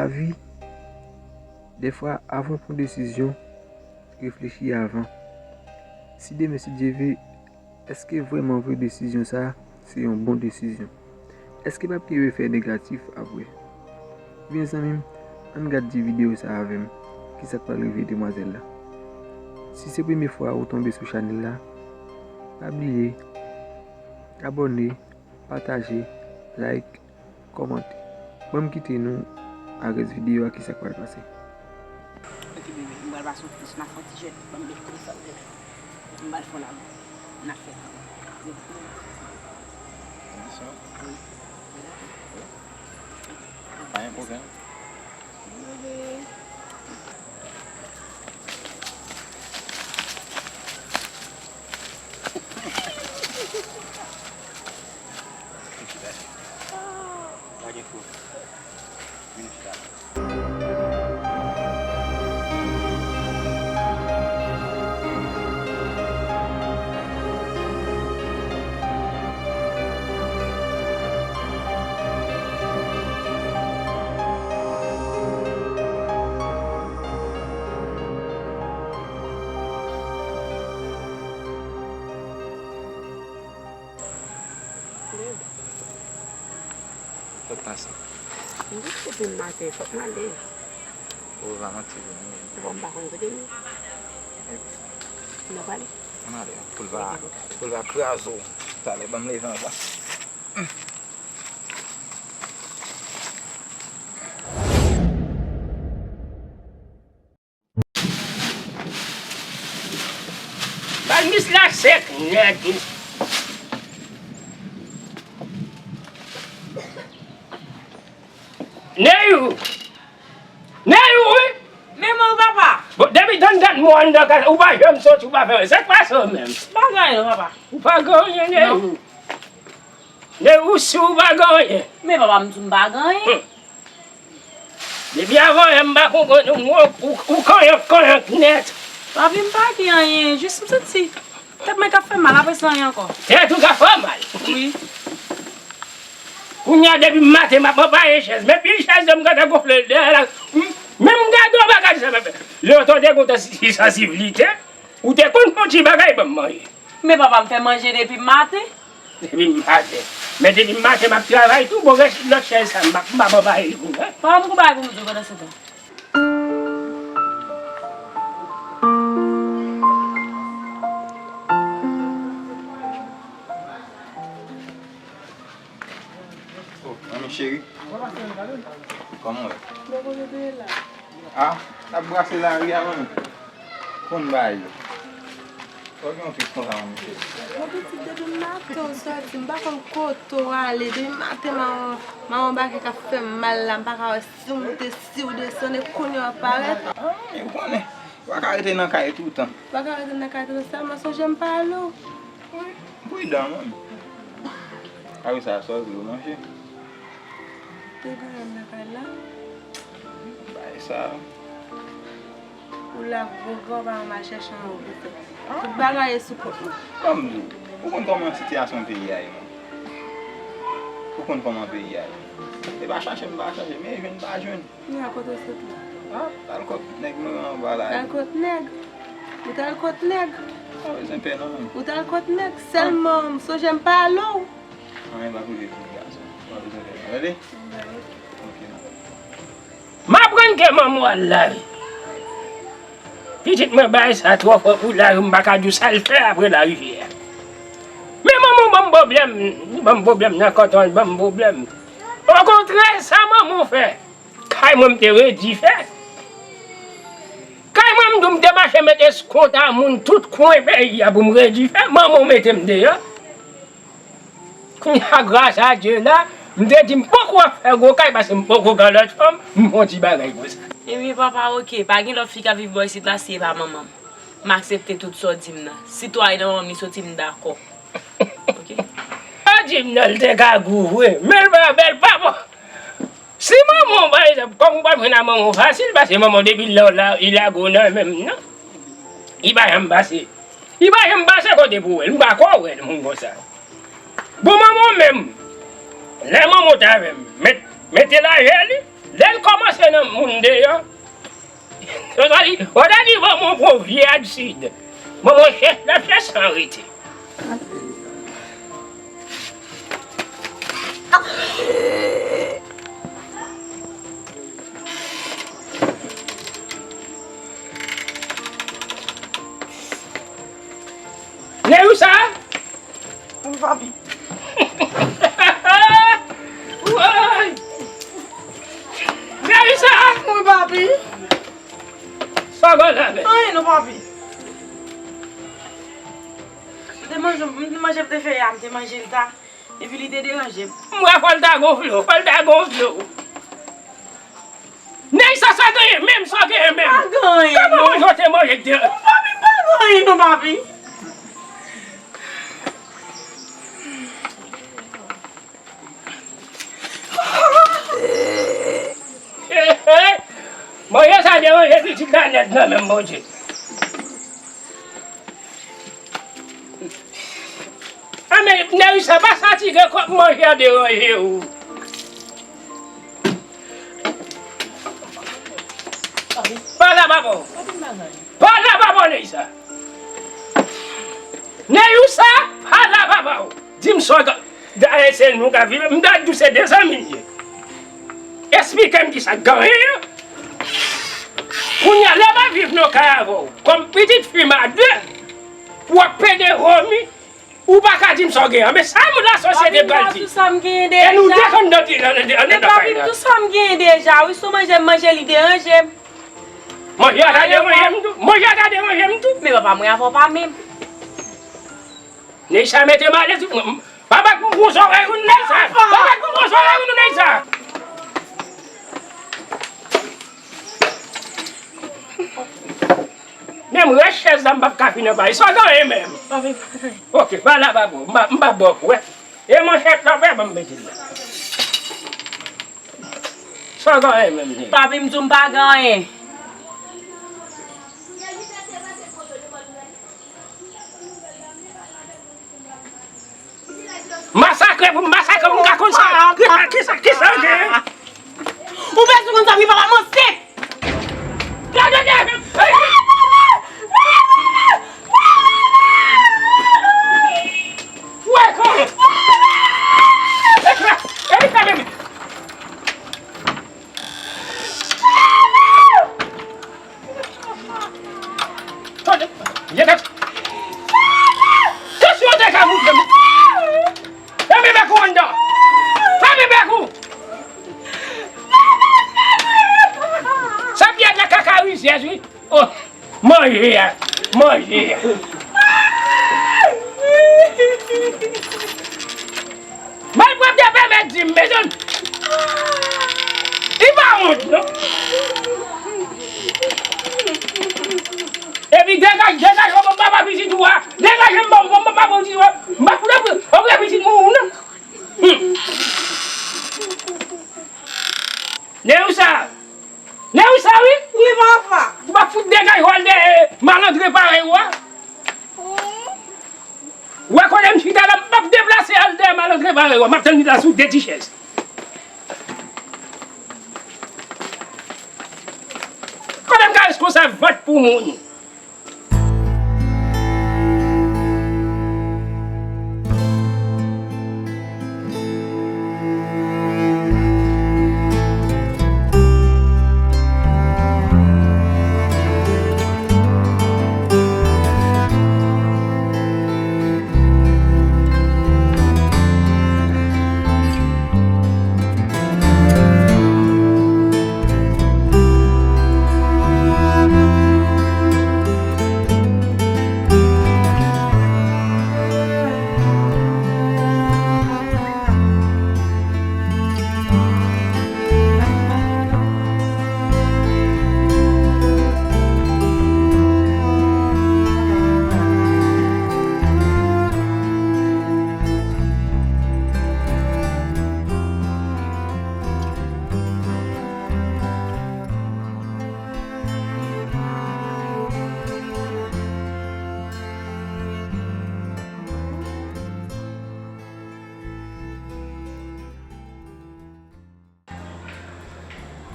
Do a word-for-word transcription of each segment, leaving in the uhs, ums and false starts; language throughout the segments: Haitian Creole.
Lavi, dèfwa, avan w pran desizyon, reflechi avan. Si demen, si Dye vle, èske vrèman vre desizyon sa a se yon bon desizyon? Èske p ap gen efè negatif apre? Ebyen, zanmi m, ann gad ti videyo sa a avè m. Kisa k pral rive demwazèl la? Si se premye fwa ou tonbe sou chanèl la, pa bliye abòne, pataje, like, kòmante. Ban m kite nou a rès videyo a, kisa k pral pase. Ok, bebe, m pral pase yon ti, m ap fè yon ti jwèt. Ban m met telefòn, bebe. M pral fè yon labou. N ap fè. Kondisyon? Wi. Pa gen pwoblèm. Bebe. Vin chita. Pa gen fo. Vin chita. Sa k pase? M di depi maten, fòk m ale. Ou va manti pou mwen. Bon, m pa konn kote m ye. Epi? M ap ale. Ann ale, pou l pa, pou l pa kraze w. Talè, ban m leve anvan. Balmis la sèk nèt wi. Neyou! Neyou wi! Men mwen wi papa. Bon, depi tann dat mwen anndan kay la, ou pa janm soti, ou pa fè anyen. Sa k pase w menm? M pa gen anyen non papa. Ou pa gen anyen, Neyou? Non. Neyou, si w pa gen anyen. Men papa, m di w m pa gen anyen. Hmm. Depi avan yè m pa konprann ou, ou, ou, ou kanyank, kanyank nèt. Papi, m pa gen anyen, jis m santi tèt mwen k ap fè m mal, apre sa anyen ankò. Tèt ou k ap fè w mal? Wi. Kounye a, depi maten, m ap anpaye chèz. Men pil chèz yo m gentan gonfle l dèyè la. M, men m gade w bagay sa, lè w te gon ti sansiblite, ou te konn fè yon ti bagay ban m manje. Men papa, m fè manje depi maten. Depi maten. Men depi maten m ap travay tou, bon, rès lòt chèz sa, m ap, m ap anpaye l pou mwen. Papa, m gon bagay pou m di w pandan se tan. Oh, manmi cheri. Kòman w ye? Ah, n ap brase lari a, manmi. Konn bagay yo. Sa w gen yon pitit konsa, manmi cheri? Mon pitit, depi maten w soti, m pa konn kote w ale. Depi maten, mawon, mawon bake k ap fè m mal la, m pa ka wè si w moute, si w desann, e kounye a w ap parèt. Ah, manmi, ou konnen. Ou pa ka rete nan kay toutan. Ou pa ka rete nan kay toutan, sèlman sonje m pale w. Wi, pridan, manmi. Apre sa, sa w vle w manje? Te gen yon nan kay la. Bay sa. Ou la, gwo gwo, pa mal chèche yon lòt kote. Tout bagay e sou kont mwen. Ban m di w, ou konn kòman sitiyasyon peyi a ye, manmi? Ou konn kòman peyi a ye. E pa chache m pa chache, men jwenn pa jwenn. Kounye a kote w sot la? Ah, t al kot nèg mwen anba la. T al kot nèg? Ou t al kot nèg? Pa bezwen pè non, manmi. Ou t al kot nèg? Sèlman, m sonje m pale w. Anyen p ap rive pitit gason. Pa bezwen pè non, tande? Ok, manmi. M aprann ke manman w al lari. Pitit mwen bay sa twò fò pou lari, m pa ka di w sa l fè apre larivyè a. Men manman w ban m pwoblèm, li ban m pwoblèm nan kanton an, li ban m pwoblèm. Okontrè, sa manman w fè. Kay mwen m te redi fè. Kay mwen m di w m te mache met eskont a moun tout kwen peyi a pou m redi fè. Manman w mete m deyò. Kounye a, gras a Dye la, m te di m poko ap fè gwo kay paske m poko gen lòt fanm, m fè yon ti bagay konsa. Ebyen papa, oke, pa gen lòt fi k ap viv bò isit la si e pa manman m. M aksepte tout sa w di m nan. Si twa e nan manman m li soti, m dakò. Oke. Sa w di m nan, l te ka gou vre, men l pa bèl, pa bon. Si manman w, pa egzanp, kòm ou pa jwenn a manman w fasil, paske manman w depi lè w la, li lage w nan men m nan. Li pa janm pase. Li pa janm pase kote pou wè l. M pa kwè w wè moun konsa. Bon, manman w menm, lè manman w t avè m, met, mete lajè li, lè l kòmanse nan moun deyò. Odani, Odani, ban mwen pran vye asid. Ban mwen chèch la chèch san rete. Neyousa! Wi, papi. Woy! Neyousa! Wi, papi. Sa w gen la menm? Anyen non, papi. M te manje, m te manje, m te fè a, m te manje l ta. Epi li te deranje m. M wè fò l ta gonfle w, fò l ta gonfle w. Nèg sa, sa genyen menm, sa genyen menm. Pa genyen, non. Kòman manje w te manje k te... Papi, pa genyen non, papi. Manje sa deranje pitit la nèt nan menm, Bondye. A men, Neyousa, pa fatige, kòk manje an deranje w. Pale a papa w. Pale a papa w, Neyousa. Neyousa, pale a papa w. Di m sa w gen. Dayè se nou k ap viv, m ta di w se de zanmi n ye. Esplike m kisa k genyen an. Kounye a, lè m ap viv nan kay avè w, kòm pitit fi m a de, w ap pede vomi, ou pa ka di m sa w gen an. Men sa moun lasosye te pral di. E nou desann nan ti, nan, nan, nan, nan kay la. Papi, m tou sa m genyen deja, wi, si w manje m manje, li deranje m. Manje a ta deranje m tou. Manje a ta deranje m tou. Men papa, mwen avè w pa menm. Neysa mete m alèz. Pa bat m gon zòrèy ou, Neysa. Pa bat m gon zòrèy ou, Neysa. Menm rès chèz la, m p ap ka fin anba li. Sa w genyen menm? Oke, pa la, pa bon. M p ap, m p ap ba w kou, wè. E manchèt la, wè, ban m mete l la. Sa w genyen menm, Neysa? Papi, m di w m pa gen anyen. Masakre pou m masakre pou m ka konn sa. Kisa, kisa, kisa w gen? Ou bezwen konn sa, wi, papa m ansent. Gade, gade. Wè, kòman? Tande, ye tèt. Kesyon te ka moute m. Fèmen bèk ou anndan. Fèmen bèk ou. Sa pyè nan kaka rizyèz, wi. Oh, manje a. Manje a. Malpwòpte pèmèt di m, mezanmi. Li pa wont, non. Epi degaj, degaj, w ap ba pitit ou a. Degaje m, ban m, ban m ba pitit ou a. M pa fout ap, ap pitit moun, non. Hmm. Neysa. Neysa, wi. Wi, papa. Ou pa fout degaje w al dèyè malandren parèy ou a. Ou wè kote m chita la, m p ap deplase al dèyè malandren parèy ou a. M ap tann li la sou de ti chèz. Kote m ka reskonsab vant pou moun?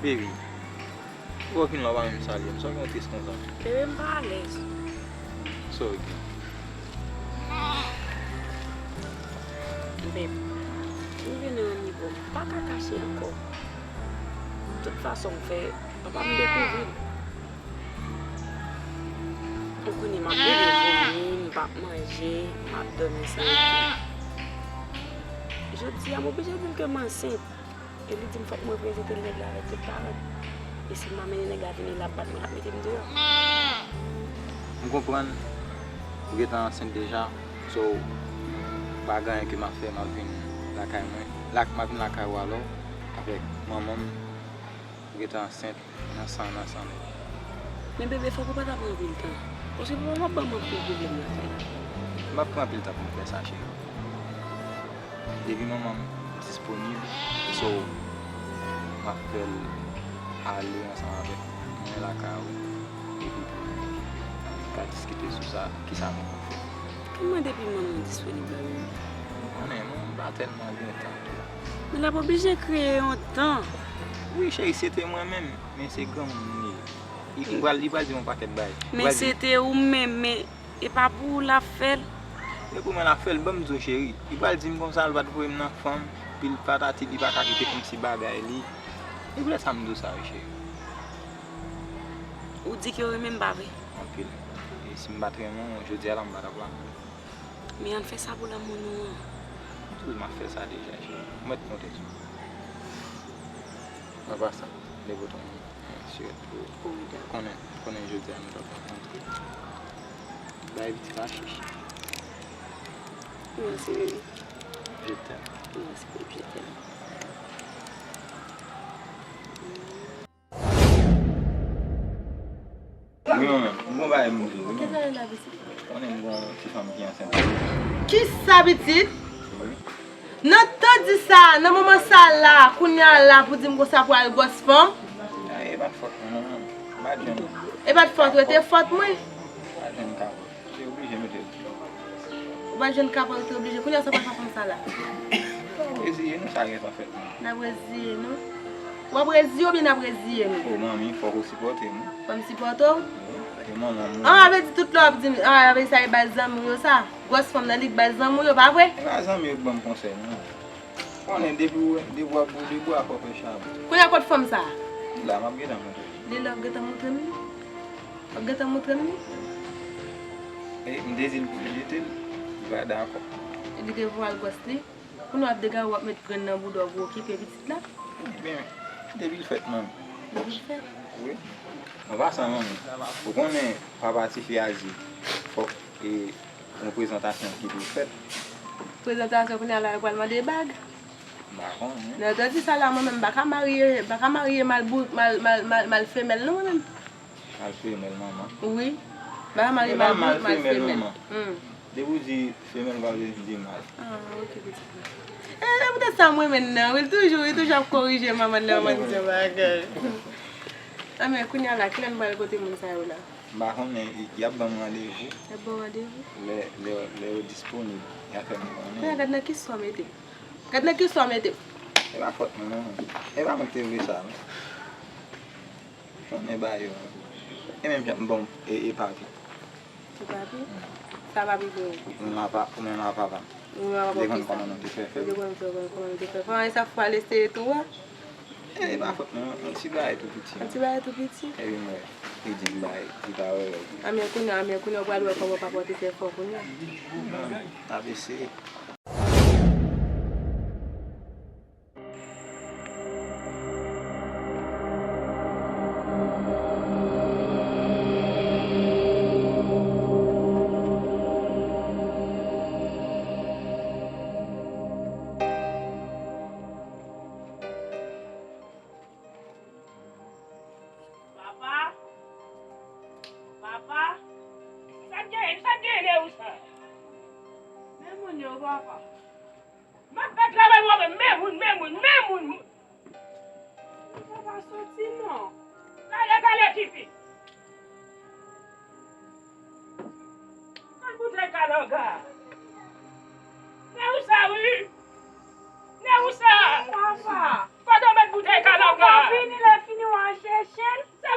Baby, Ou vin la, ou pa menm salye m. Sa w gen w tris konsa? Bebe, m pa alèz. Sa w gen? Bebe, m rive nan yon nivo m pa ka kache ankò. Tout fason m fè, papa m dekouvri m. Ou konnen m ap bebe vomi, m p ap manje, m ap dòmi san rete. Jodi a, m oblije di l ke m ansent. E li di m fòk mwen prezante nèg la avèk tout paran l. E si m pa mennen nèg la vini, l ap bat mwen, l ap mete m deyò. M konprann. Ou gentan ansent deja. So, pa gen anyen ke m ap fè, m ap vin lakay mwen. La, m ap vin lakay ou alò, avèk manman m. Ou gentan ansent. Nan san, nan san nèt. Men bebe, fòk ou pa ta pran anpil tan. Paske papa m ap ban m anpil pwoblèm lakay la. M ap pran anpil tan pou m fè sa, cheri. Depi manman m disponib, so, m ap fè l ale ansanm avèk mwen lakay ou. Epi pou nou ka diskite sou sa, kisa nou konn fè. Kòman depi manman w disponib la menm? Ou konnen, non, m pa tèlman gen tan tou. Men l ap oblije kreye yon tan. Wi, cheri, se te mwen menm, men se granmoun li ye. Li pral, li pral di m yon pakèt bagay. Men se te ou menm, men e pa pou ou l ap fè l. E pou mwen l ap fè l, ban m di w, cheri. Li pral di m konsa, l pa t voye m nan fanm, pil patati, li pa ka kite kòmsi bagay li. E pou lè sa m di w sa, wi, cheri. Ou di ke w renmen m, pa vre? Anpil. E si m pa t renmen w, jodi a la m pa t ap la. Men ann fè sa pou lanmou nou an. Wi, m ap fè sa deja, cheri. Mwen t konte sou. An pasan, leve w tonbe. Sirèt pou konnen, konnen jodi a nou t ap rankontre. Bay pitit la chich. Mèsi, bebe. Je t'aime. Mèsi, bebe, je t'aime. Wi, manman, m gon bagay m vle di w, wi, manman. Konnen m gon ti fanm ki ansent. Kisa, pitit? Wi. Nan tan di sa, nan moman sa la, kounye a la pou di m konsa pou al gwòs fanm? Ay, e pa t fòt mwen, non, non. M pa t jwenn. E pa t fòt ou, e te fòt mwen. M pa t jwenn kapòt. Te oblije mete l. Ou pa t jwenn kapòt, ou te oblije. Kounye a sa w pral fè fanm sa la? N ap reziye nou, sa gentan fèt, non. N ap reziye nou. W ap reziye oubyen n ap reziye nou? O, manmi, fòk ou sipòte m. Fò m sipòte w? Wi, e manman m. An, sa vle di tout lè w ap di m, an, sa vle di sa e bay zanmi w yo sa? Gwòs fanm nan li k bay zanmi w yo, pa vre? E pa zanmi yo k ban m konsèy, non. Konnen depi w, depi w ap boule bwa, fò w fè chabon. Kounye a kot fanm sa a? Li la, m ap gentan montre w. Li la, w ap gentan montre m li? W ap gentan montre m li? E, m te di l pou l jete l, li pa dakò. Li te voye al gwòs li. Kounye a w ap degare, w ap met grenn nan bouda w pou okipe pitit la. Ebyen, depi l fèt, manmi. Depi l fèt? Wi. An pasan, manmi, ou konnen papa tifi a di fòk, e, yon prezantasyon ki pou fèt. Prezantasyon kounye a la, yo pral mande bag. M pa konnen. Nan tan di sa la, mwen menm, m pa ka marye, m pa ka marye mal bout, mal, mal, mal, mal femèl, non, mwen menm. Mal femèl, manman. Wi. M pa ka marye mal bout, mal femèl. E pa mal femèl, manman. Hmm. Depi w di femèl, pa vle di mal. Ah, ok, pitit mwen. E, se poutèt sa mwen menm nan, wi, l toujou, li toujou ap korije manman l lè manman di yon bagay. Ah, men kounye a la, kilè n pral kote moun sa yo la? M pa konnen, y, y ap ban m randevou. Y ap ban w randevou? Lè, lè, lè yo disponib, y a fè m konnen. Kounye a, gad nan ki swa w mete m. Gad nan ki swa w mete m. E pa fòt mwen, non. E pa mwen ki te vle sa, non. Konnen ba yo. E menm jan m bon, e, e papi. Ti papi? Sa papi pou ou? Ou menm a pa, ou menm a papa m. Ou menm a papa m, kisa? Ou te konn kòman nou te fè fè. Ou te konn kòman nou te fè fè. An, e sa fwa l eseye tou a? E, e pa fòt mwen, yon ti bagay tou piti. Yon ti bagay tou piti? Epi m wè, li di m bay, li pa wè wè. Anmè kounye a, anmè kounye a, ou pral wè kòman papa w te fè fè w kounye a. Bon, n ap eseye. Papa? Papa? Sa k genyen? Sa k genyen, Newsa? Men moun yo, papa. M ap fè travay mwen menm, men moun, men moun, men moun. Sa pa soti non. Talè, talè, tifi. Kot boutèy kalanga a? Newsa, wi. Newsa. Papa. Kote w met boutèy kalanga a? Papa, vini lè fini w al chèche l. Se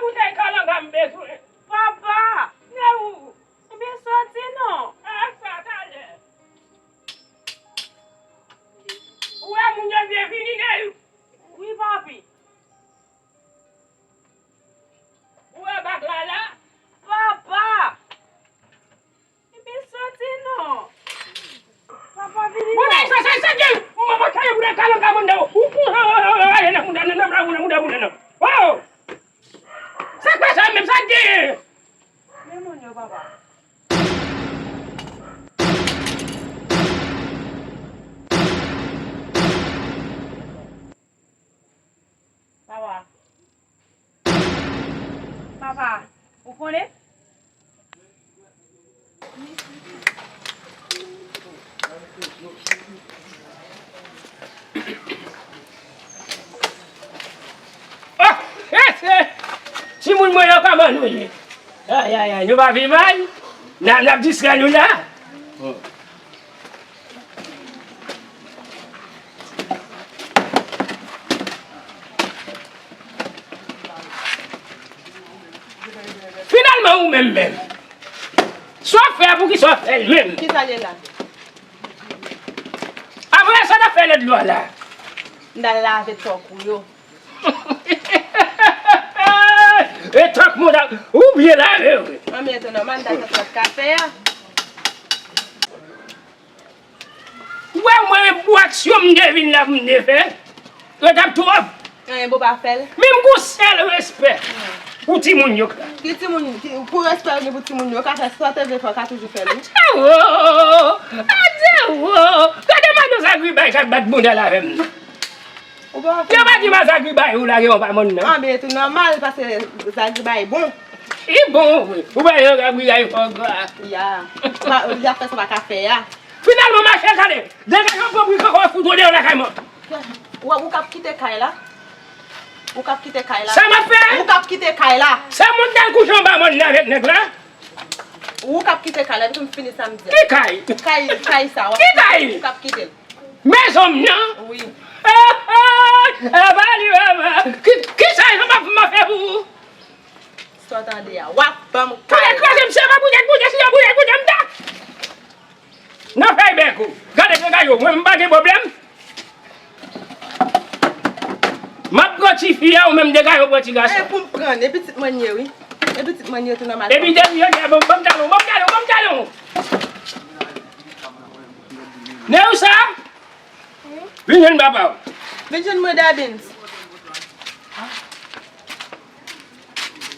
Papa. Papa. Papa, ou konnen? Ah, eh, eh. Timoun mwen yo, kòman nou ye? Ay, ay, ay, nou pa pi mal? N ap, n ap distrè nou la. Finalman, ou menm menm. Sa w ap fè a, poukisa w ap fè l menm? Kisa l ye la? Apre sa, n ap fè nan dlo a la. M t al lave tòk ou yo. E tòk moun ap, ou byen lave, wi. Anben, tou nòmal, m t al fè sa w t ka fè a. Ou wè mwen menm pou aksyon m te vin la pou m te fè, yo t ap twòp. Anyen bon pa fè l. Men m gon sèl respè pou timoun yo. Ki timoun, ki, pou respè w gen pou timoun yo, w ka fè sa w te vle fè, w ka toujou fè l, wi. Adye wo! Adye wo! Gade madan Zagribay k ap bat bounda l avè m nan. Ou pa Yo pa di Mazagriba yo lage yon pa mòn nan. Anben, tou nòmal, paske Zagribay bon. Li bon, wi. Ou pa wè Zagribay fò gra. Ya. Ou pa, li ap fè sa w pa ka fè a. Finalman, mache gade. Degaje w pran brik ankò, fout ou deyò lakay mwen. Ou, ou k ap kite kay la? Ou k ap kite kay la? Sa m ap fè? Ou k ap kite kay la? Sa moun t al kouche anba mòn nan avèk nèg la? Ou k ap kite kay la, epi m fini sa m di a. Ki kay? Kay, kay sa, w ap Ki kay? Ou k ap kite l. Mezon m nan? Wi. Ah, ah, ah, ba li, ba, ba. Ki, ki sa yo m ap, m ap fè pou ou? Sa w tande a, w ap ban m Pou kay la. Kraze m, se pa boujèt, boujèt, si yo boujèt, boujèt, m ta. Nan fèy bèk ou. Gade, gade yo, mwen m pa gen pwoblèm. M ap pran tifi a, ou menm degaje w pran ti gason. E pou m pran, e pitit mwen ye, wi. E pitit mwen ye tou nòmal. Epi depi yo di, bon, ban m talon, ban m talon, ban m talon. Nèg sa? Vin jwenn papa w. Vin jwenn mwen, Dabins.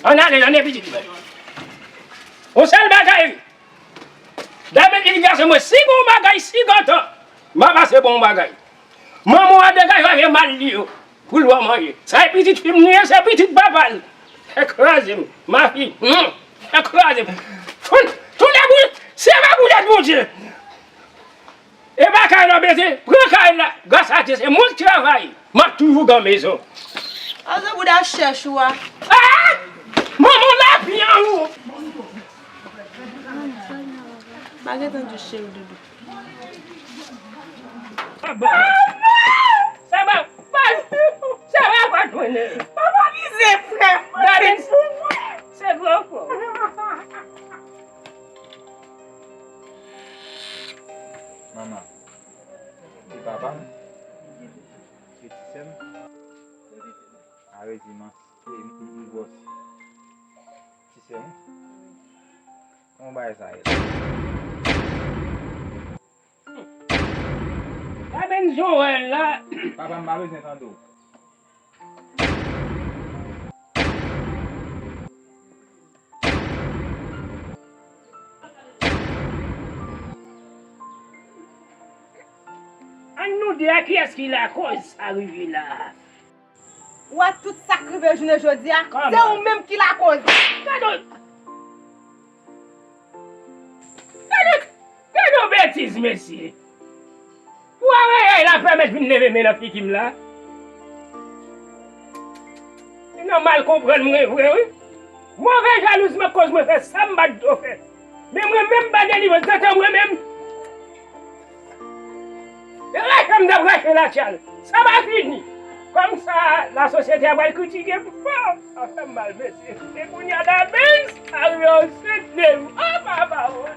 Ann ale, ann ale pitit mwen. Yon sèl bagay. Dabins di gason mwen, si gon bagay, si gentan, m a pase bon bagay. Manman w a degaje avè mal li yo. Pou l wè w manje. Sa e pitit fi m li ye, se pitit papa l. Fè kraze m. Ma fi. Hmm. Fè kraze m. Fout, tounen boul, se pa boulèt Bondye. E pa kay la beze, pran kay la. Gras a Dye, se mwen k travay. M ap toujou gen mezon. Ann se bouda chèch ou a. Ah! Manman lapyan ou. Pa gentan di cheri doudou. Sa ba, sa ba, sa ba pa konnen. Papa mize frè m. Gade, se gwo fò. Manman, se papa m, se ti sè m. A redi man, e m, m gwòs. Ti sè m. Kòman bagay sa ye la? Gade n jan w wè l la. Papa, m pa bezwen tande w. Ann nou di a kiyès ki lakòz sa rive la. Ou wè tout sa k rive jounen jodi a, se ou menm ki lakòz. Gade w, gade w, gade w betiz, mesye. Pou arayay la pèmèt vin leve men nan figi m la. Li nan mal konprann mwen vre, wi. Move jalouz mwen koz mwen fè sa m pa t dwe fè. Men mwen menm m pa delivre, tande mwen menm. E rache m t ap rache latyal. Sa pa fini. Kòm sa, lasosyete a pral kritike m fò. Sa fè m mal, mesye. E kounye a, Dabens arive ansent de m. Oh, papa, oh.